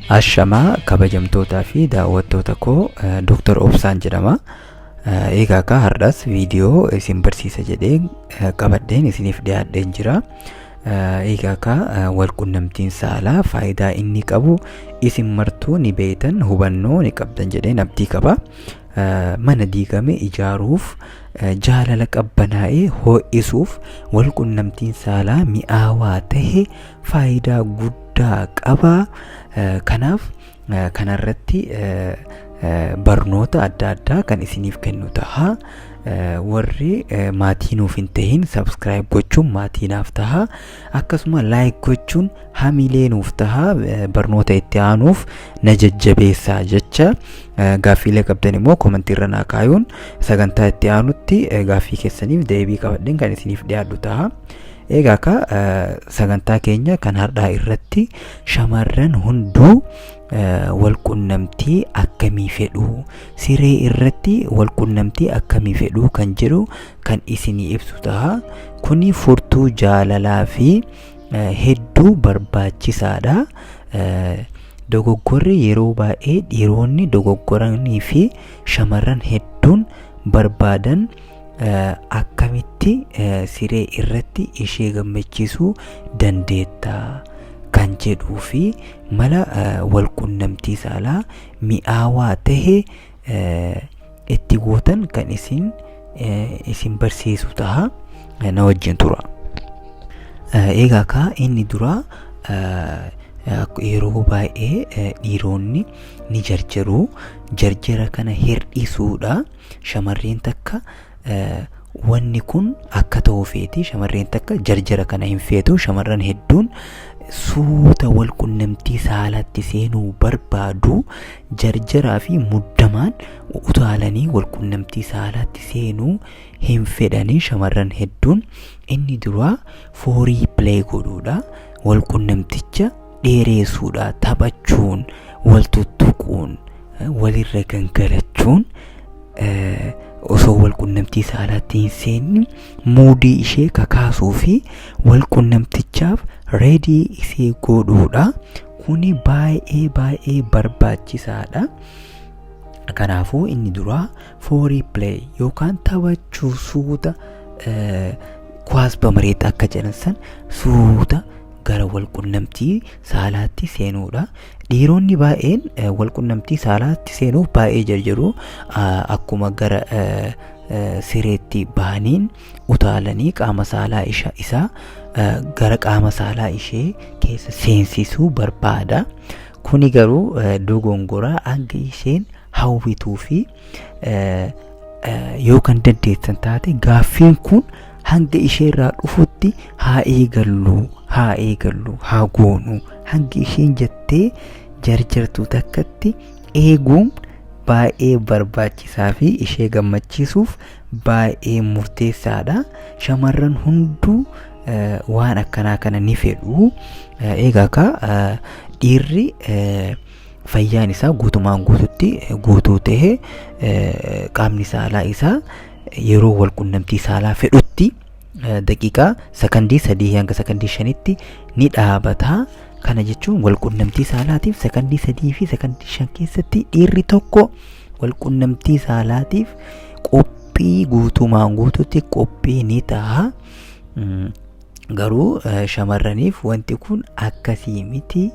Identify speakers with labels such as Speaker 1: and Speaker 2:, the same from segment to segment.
Speaker 1: Ashamaa kabajamtootaa fi daawwattoota koo, Dr. Obsaan jedhama. Egaa akka har'as viidiyoo isin barsiisa jedhee qabadheen isiniif dhiyaadheen jira. Egaa akka walqunnamtiin saalaa faayidaa inni qabu isin martuu ni beektan, hubannoo ni qabdan jedheen abdii qaba. Mana diigame ijaaruuf, jaalala qabbanaa'ee ho'isuuf walqunnamtiin saalaa mi'aawaa tahe faayidaa guddaa qaba. Kanaaf kanarratti barnoota adda addaa kan isiniif kennu taha. Warri maatii nuuf hin tahin subscribe gochuun maatii naaf taha. Akkasuma like gochuun hamilee nuuf taha. Barnoota itti aanuuf na jajjabeessaa jecha, gaaffiilee qabdan immoo komantii irra naa kaayuun sagantaa itti aanutti gaaffii keessaniif deebii qabadheen kan isiniif dhiyaadhu taha. Egaa akka sagantaa keenya kan har'aa irratti shamarran hunduu walqunnamtii akkamii fedhuu, siree irratti walqunnamtii akkamii fedhuu kan jedhu kan isinii ibsu taha. Kuni furtuu jaalalaa fi hedduu barbaachisaadha. Dogoggorri yeroo baay'ee dhiironni dogoggoranii fi shamarran hedduun barbaadan akkamitti siree irratti ishee gammachiisuu dandeetta kan jedhuu fi mala walqunnamtii saalaa mi'aawaa tahe itti gootan kan isin barsiisu taha. Na wajjin tura. Egaa kaa inni duraa, yeroo baay'ee dhiironni ni jarjaru. Jarjara kana hir'isuudha. Shamarreen takka wanni kun akka ta'u feeti. Shamarreen takka jarjara kana hin feetu. Shamarran hedduun suuta wal qunnamtii saalaatti seenuu barbaadu. Jarjaraa fi muddamaan utaalanii wal qunnamtii saalaatti seenuu hin fedhanii shamarran hedduun. Inni duraa foreplay godhuudha. Wal qunnamticha dheereessuudha. Taphachuun, wal tuttuquun, walirra gangalachuun, osoo wal qunnamtii saalaatti hin seenni moodii ishee kakaasuu fi wal qunnamtichaaf ready ishee godhuudha. Kuni baay'ee baay'ee barbaachisaadha. Kanaafuu inni duraa foreplay yookaan taphachuu, suuta ኳስ በመሬት akka jedhan san suuta gara wal qunnamtii saalaatti seenuudha. Dhiironni baay'een wal qunnamtii saalaatti seenuuf baay'ee jarjaru. Akkuma gara sireetti bahaniin utaalanii qaama saalaa isaa gara qaama saalaa ishee keessa seensisuu barbaada. Kuni garuu dogongoraa. Hanga isheen hawwituu fi yoo kan dandeessan taate gaaffiin kun hanga ishee irraa dhufutti haa eegallu, haa eegallu, haa goonu hanga isheen jettee jarjartu takkatti eeguun baay'ee barbaachisaa fi ishee gammachiisuuf baay'ee murteessaadha. Shamarran hunduu waan akkanaa kana ni fedhu. Egaa akka dhiirri fayyaan isaa guutumaan guututti guutuu ta'e, qaamni saalaa isaa yeroo wal qunnamtii saalaa fedhutti daqiiqaa sakandii 3 hanga sakandii 5tti ni dhaabata. Kana jechuun wal qunnamtii saalaatiif sakandii 3 fi sakandii 5 keessatti dhiirri tokko wal qunnamtii saalaatiif qophii, guutumaan guututti qophii ni ta'a. Garuu shamarraniif wanti kun akkasii miti.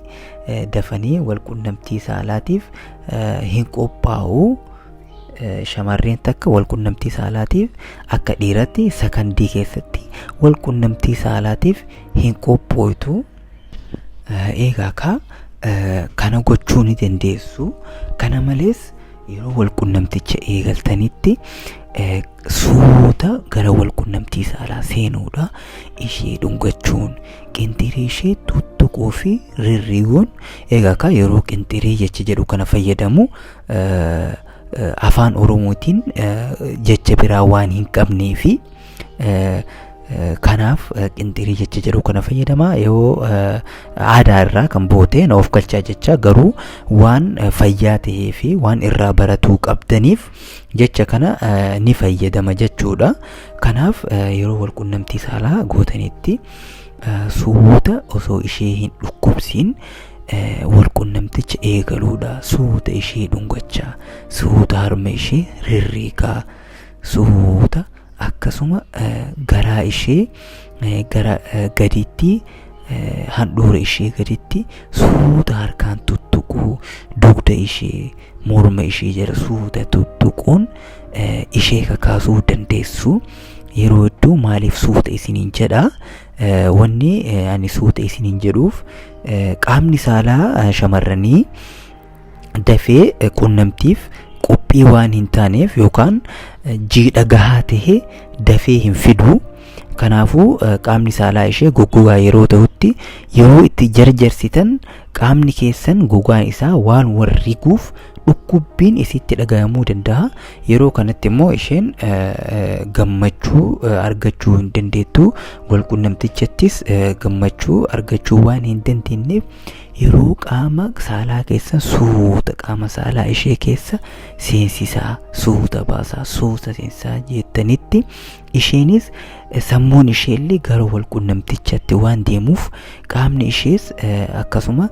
Speaker 1: Dafanii wal qunnamtii saalaatiif hin qophaa'u. Shamarreen takka wal qunnamtii saalaatiif akka dhiiratti sakandii keessatti wal qunnamtii saalaatiif hin qophooytu. Egaa ka kana gochuu ni dandeessu. Kana malees yeroo wal qunnamticha eegaltanitti suuta gara wal qunnamtii saalaa seenuudha. Ishee dhungachuun, qinxirii ishee tuttuquu fi rirriiguun. Egaa ka yeroo qinxirii jecha jedhu kana fayyadamu afaan Oromootiin jecha biraa waan hin qabnee fi kanaaf qinxirii jecha jedhu kana fayyadama. Yoo aadaa irraa kan boote na of galchaa jecha, garuu waan fayyaa ta'ee fi waan irraa baratuu qabdaniif jecha kana ni fayyadama jechuudha. Kanaaf yeroo wal qunnamtii saalaa gootanitti suuta osoo ishee hin dhukkubsiin Walqunnamticha eegaluudha. Suuta ishee dhungachaa, suuta harma ishee rirriiqaa, suuta akkasuma garaa ishee gara gaditti, handhuura ishee gaditti suuta harkaan tuttuquu, dugda ishee, morma ishee jala suuta tuttuquun ishee kakaasuu dandeessu. Yeroo hedduu maaliif suuta isiniin jedha? Wanni ani suuta isiniin jedhuuf, qaamni saalaa shamarranii dafee qunnamtiif qophii waan hin taaneef yookaan jiidha gahaa tahe dafee hin fidu. Kanaafuu qaamni saalaa ishee goggogaa yeroo ta'utti, yeroo itti jarjarsitan qaamni keessan gogaan isaa waan wal riguuf dhukkubbiin isitti dhaga'amuu danda'a. Yeroo kanatti immoo isheen gammachuu argachuu hin dandeettu. Walqunnamtichattis gammachuu argachuu waan hin dandeenyeef, yeroo qaama saalaa keessa suuta qaama saalaa ishee keessa seensisaa, suuta baasaa, suuta seensisaa jettanitti, isheenis sammuun isheellee gara walqunnamtichatti waan deemuuf, qaamni ishees akkasuma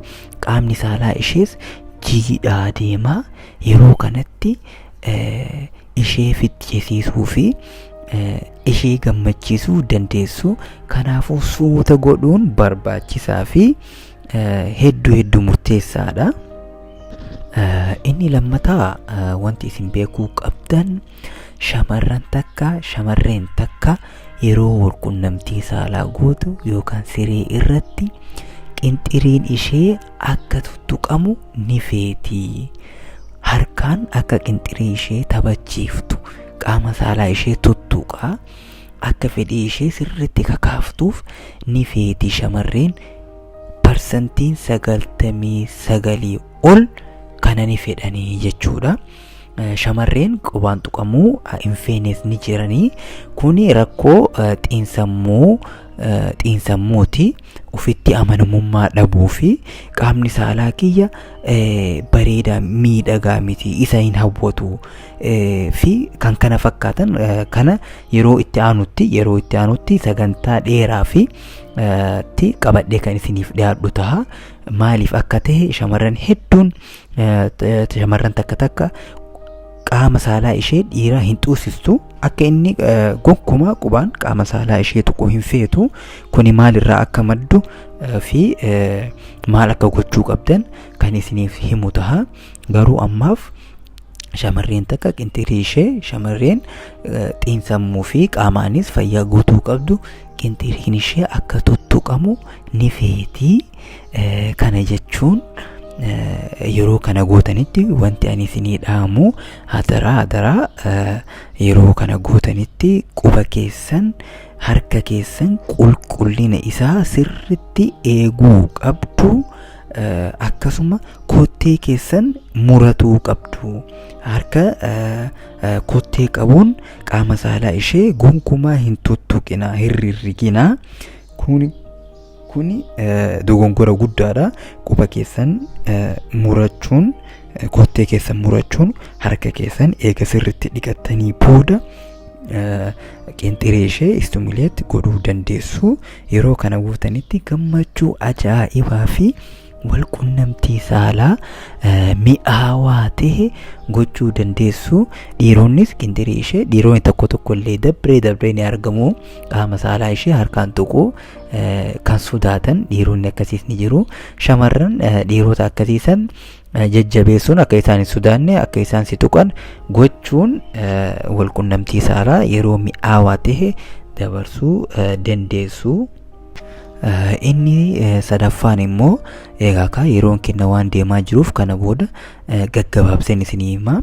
Speaker 1: qaamni saalaa ishees jiidhaa deemaa. Yeroo kanatti ishee ficcisiisuu fi ishee gammachiisuu dandeessu. Kanaafuu suuta godhuun barbaachisaa fi hedduu hedduu murteessaadha. Inni lammataa wanti isin beekuu qabdan, shamarran takka shamarreen takka yeroo walqunnamtii saalaa gootu yookaan siree irratti qinxiriin ishee akka tuttuqamu ni feeti. Harkaan akka qinxirii ishee taphachiiftu, qaama saalaa ishee tuttuqaa akka fedhii ishee sirriitti kakaaftuuf ni feeti. Shamarreen 99% ol kana ni fedhanii jechuudha. Shamarreen qubaan tuqamuu hin feenes ni jiranii. Kuni rakkoo xiinsammuuti. Ofitti amanamummaa dhabuu fi qaamni saalaa kiyya bareedaa miidhagaa miti, isa hin hawwatu fi kan kana fakkaatan. Kana yeroo itti aanutti sagantaa dheeraa fi tti qabadhee kan isiniif dhiyaadhu ta'a. Maaliif akka ta'e, shamarran hedduun, shamarran takka takka qaama saalaa ishee dhiira hin xuusistu, akka inni gonkumaa qubaan qaama saalaa ishee tuquu hin feetu. Kuni maalirraa akka maddu fi maal akka gochuu qabdan kan isiniif himu ta'a. Garuu ammaaf shamarreen takka qinxirii ishee, shamarreen xiinsammuu fi qaamaanis fayyaa guutuu qabdu, qinxiriin ishee akka tuttuqamu ni feetii. Kana jechuun yeroo kana gootanitti wanti ani isinii dhaamu, hadaraa hadaraa, yeroo kana gootanitti quba keessan, harka keessan qulqullina isaa sirritti eeguu qabdu. Akkasuma kottee keessan muratuu qabdu. Harka kottee qabuun qaama saalaa ishee gonkumaa hin tuttuqinaa, hin rirriginaa. Kuni dogongora guddaadha. Quba keessan murachuun, kottee keessan murachuun, harka keessan eega sirritti dhiqattanii booda qinxiree ishee stimulate godhuu dandeessu. Yeroo kana gootanitti gammachuu ajaa'ibaa fi walqunnamtii saalaa mi'aawaa ta'e gochuu dandeessu. Dhiironnis qinxirii ishee, dhiironni tokko tokko illee dabree dabree ni argamu, qaama saalaa ishee harkaan tuquu kan sodaatan dhiironni akkasiis ni jiru. Shamarran dhiirota akkasiisan jajjabeessuun, akka isaan hin sodaanne, akka isaan si tuqan gochuun walqunnamtii saalaa yeroo mi'aawaa ta'e dabarsuu dandeessu. Inni sadaffaan immoo, egaa kaa yeroon kenna waan deemaa jiruuf, kana booda gaggabaabseen isinii hima.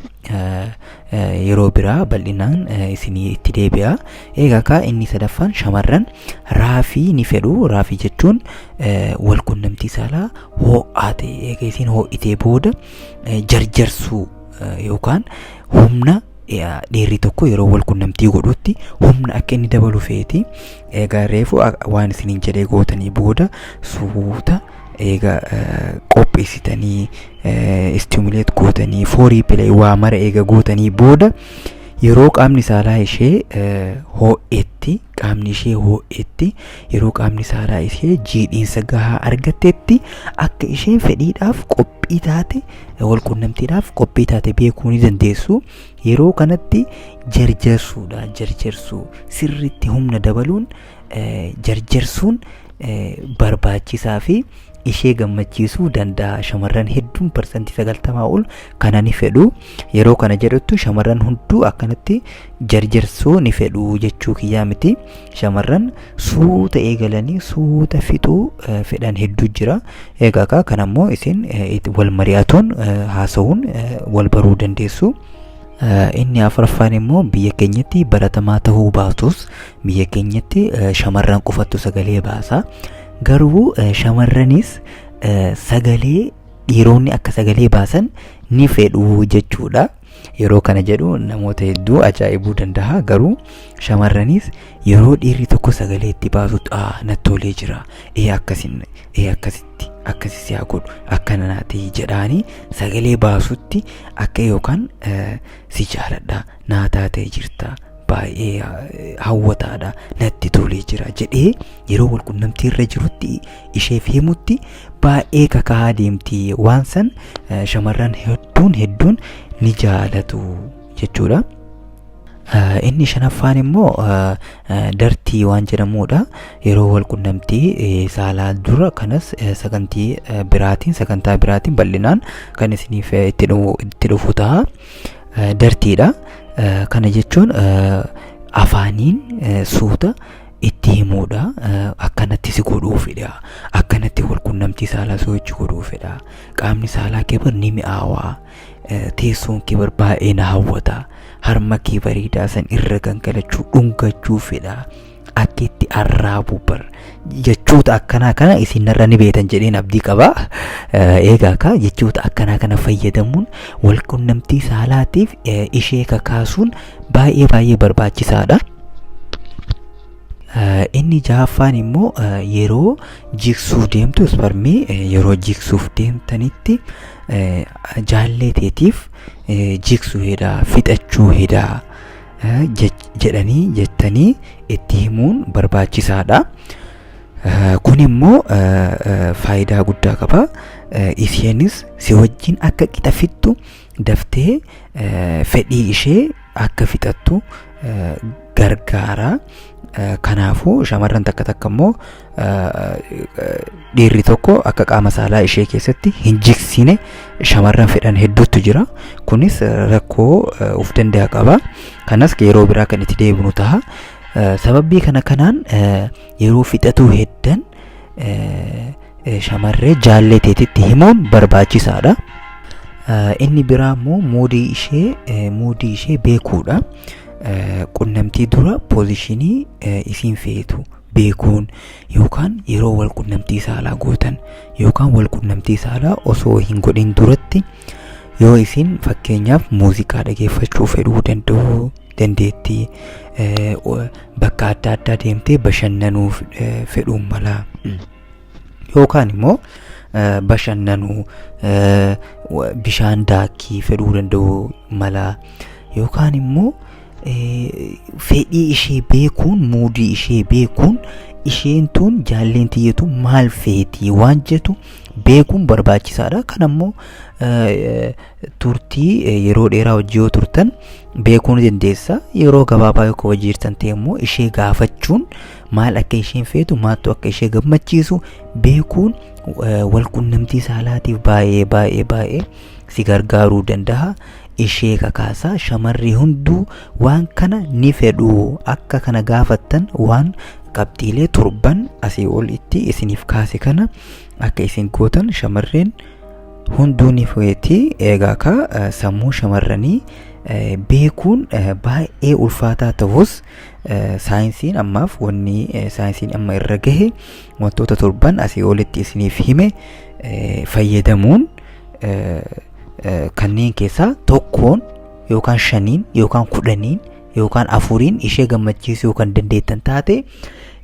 Speaker 1: Yeroo biraa bal'inaan isinii itti deebi'a. Egaa kaa inni sadaffaan, shamarran raafii ni fedhu. Raafii jechuun walqunnamtii saalaa ho'aa ta'e eega isiin ho'itee booda jarjarsuu yookaan humna dhiirri tokko yeroo wal qunnamtii godhutti humna akka inni dabalu feeti. Egaa reefu waan isiniin jedhee gootanii booda, suuta eega qopheessitanii, stimulate gootanii, foreplay waa mara eega gootanii booda, Yeroo qaamni saalaa ishee hoo'etti, qaamni ishee hoo'etti, yeroo qaamni saalaa ishee jiidhiinsa gahaa argattetti akka isheen fedhiidhaaf qophii taate, walqunnamtiidhaaf qophii taate beekuu ni dandeessu. Yeroo kanatti jarjarsuudha, jarjarsuu sirriitti humna dabaluun jarjarsuun barbaachisaa fi ishee gammachiisuu danda'a. Shamarran hedduun 90% ol kana ni fedhu. Yeroo kana jedhuttu shamarran hunduu akkanatti jarjarsuu ni fedhu jechuu kiyyaa miti. Shamarran suuta eegalanii suuta fixuu fedhan hedduu jira. Egaa kaa kan ammoo isin wal mari'atuun, haasa'uun wal baruu dandeessu. Inni afuraffaan immoo biyya keenyatti baratamaa ta'uu baatus, biyya keenyatti shamarran qofattu sagalee baasa. Garuu shamarranis sagalee dhiironni akka sagalee baasan ni fedhu jechuudha. Yeroo kana jedhu namoota hedduu ajaa'ibuu danda'a. Garuu shamarranis yeroo dhiirri tokko sagalee itti baasutti, "Aa, natti tolee jira. Ee, akkasin, ee, akkasitti, akkasi si haa godhu, akkana naa ta'ii," jedhaanii sagalee baasutti akka yookaan "Si jaaladha, naa taatee jirta, baay'ee hawwataadha, natti tolee jira," jedhee yeroo walqunnamtii irra jirutti isheef himutti baay'ee kaka'aa deemti. Waan san shamarran hedduun hedduun ni jaalatu jechuudha. Inni shanaffaan immoo dirty waan jedhamudha. Yeroo walqunnamtii saalaa dura kanas sagantii biraatiin, sagantaa biraatiin bal'inaan kan isiniif itti dhufu ta'a. Dirtydha. Kana jechuun afaaniin suuta itti himuudha. Akkanatti si godhuufidha. Akkanatti walqunnamtii saalaa si wajji godhuufidha. Qaamni saalaa kee bar ni mi'aawaa. Teessoon kee bar baay'ee na hawwata. Harma kee bareedaa san irra gangalachuu, dhungachuu fedha. Akka itti arraabu bar. Jechoota akkanaa kana isin narra ni beektan jedheen abdii qaba. Eegaa ka jechoota akkanaa kana fayyadamuun walqunnamtii saalaatiif ishee kakaasuun baay'ee baay'ee barbaachisaadha. Inni jahaffaan immoo yeroo jigsuu deemtu, isparmii yeroo jigsuuf deemtanitti jaallee teetiif "Jigsuu hedaa, fixachuu hedaa," jedhanii, jettanii itti himuun barbaachisaadha. Kun immoo faayidaa guddaa qaba. Isheenis si wajjin akka qixa fixxu, daftee fedhii ishee akka fixattu gargaara. Kanaafuu shamarran takka takka immoo dhiirri tokko akka qaama saalaa ishee keessatti hin jigsine shamarran fedhan hedduutu jira. Kunis rakkoo of danda'a qaba. Kanas yeroo biraa kan itti deebinu ta'a. Sababii kana kanaan yeroo fixatuu heddan shamarree jaallee teetitti himuun barbaachisaadha. Inni biraa immoo moodii ishee beekuudha. Qunnamtii dura position isiin feetu beekuun, yookaan yeroo wal qunnamtii saalaa gootan, yookaan wal qunnamtii saalaa osoo hin godhin duratti yoo isin fakkeenyaaf muuziqaa dhageeffachuu fedhuu danda'u dandeettii, bakka adda addaa deemtee bashannanuuf fedhuun mala, yookaan immoo bashannanuu, bishaan daakkii fedhuu danda'u mala, yookaan immoo fedhii ishee beekuun, moodii ishee beekuun, isheen tun, jaalleen tiyyatu maal feetii waan jettu beekuun barbaachisaadha. Kan ammoo turtii yeroo dheeraa hojii yoo turtan beekuu ni dandeessa. Yeroo gabaabaa yoo hojii jirtan ta'e immoo ishee gaafachuun maal akka isheen feetu, maaltu akka ishee gammachiisu beekuun walqunnamtii saalaatiif baay'ee baay'ee baay'ee si gargaaruu danda'a. Ishee kakaasaa. Shamarri hunduu waan kana ni fedhu. Akka kana gaafattan, waan qabxiilee torban asii ol itti isiniif kaase kana akka isin gootan shamarreen hunduu ni feeti. Egaa ka sammuu shamarranii beekuun baay'ee ulfaataa ta'us, saayinsiin ammaaf wanni saayinsiin amma irra gahe wantoota torban asii olitti isiniif hime fayyadamuun, kanneen keessaa tokkoon yookaan shaniin yookaan 10n yookaan afuriin ishee gammachiisuu kan dandeettan taate,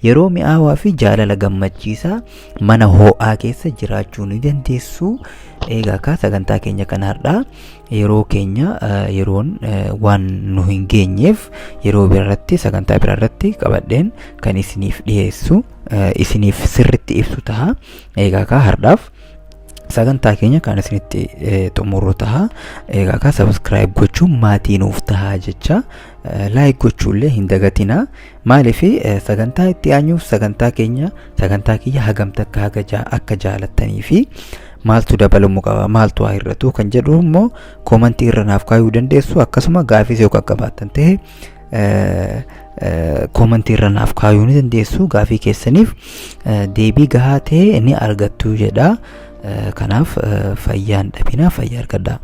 Speaker 1: Yeroo mi'aawaa fi jaalala gammachiisaa mana ho'aa keessa jiraachuu ni dandeessu. Egaa kaa sagantaa keenya kan har'aa yeroo keenya yeroon waan nu hin geenyeef yeroo biraarratti sagantaa biraarratti qabadheen kan isiniif dhiyeessu isiniif sirritti ibsu taha. Egaa kaa har'aaf sagantaa keenya kan isinitti xumurru taha. Egaa kaa subscribe gochuun maatii nuuf taha jecha like gochuullee hin dagatina. Maaliif sagantaa itti aanuuf sagantaa keenya sagantaa kiyya hagam takka haga akka jaalattanii fi maaltu dabalamuu qaba, maaltu haa hir'atu kan jedhu immoo comment irra naaf kaayuu dandeessu. Akkasuma gaafis yoo qaqqabaattan ta'e comment irra naaf kaayuu ni dandeessu. Gaafii keessaniif deebii gahaa ta'e ni argattu jedha. Kanaaf fayyaan dhabinaa, fayyaa argadhaa.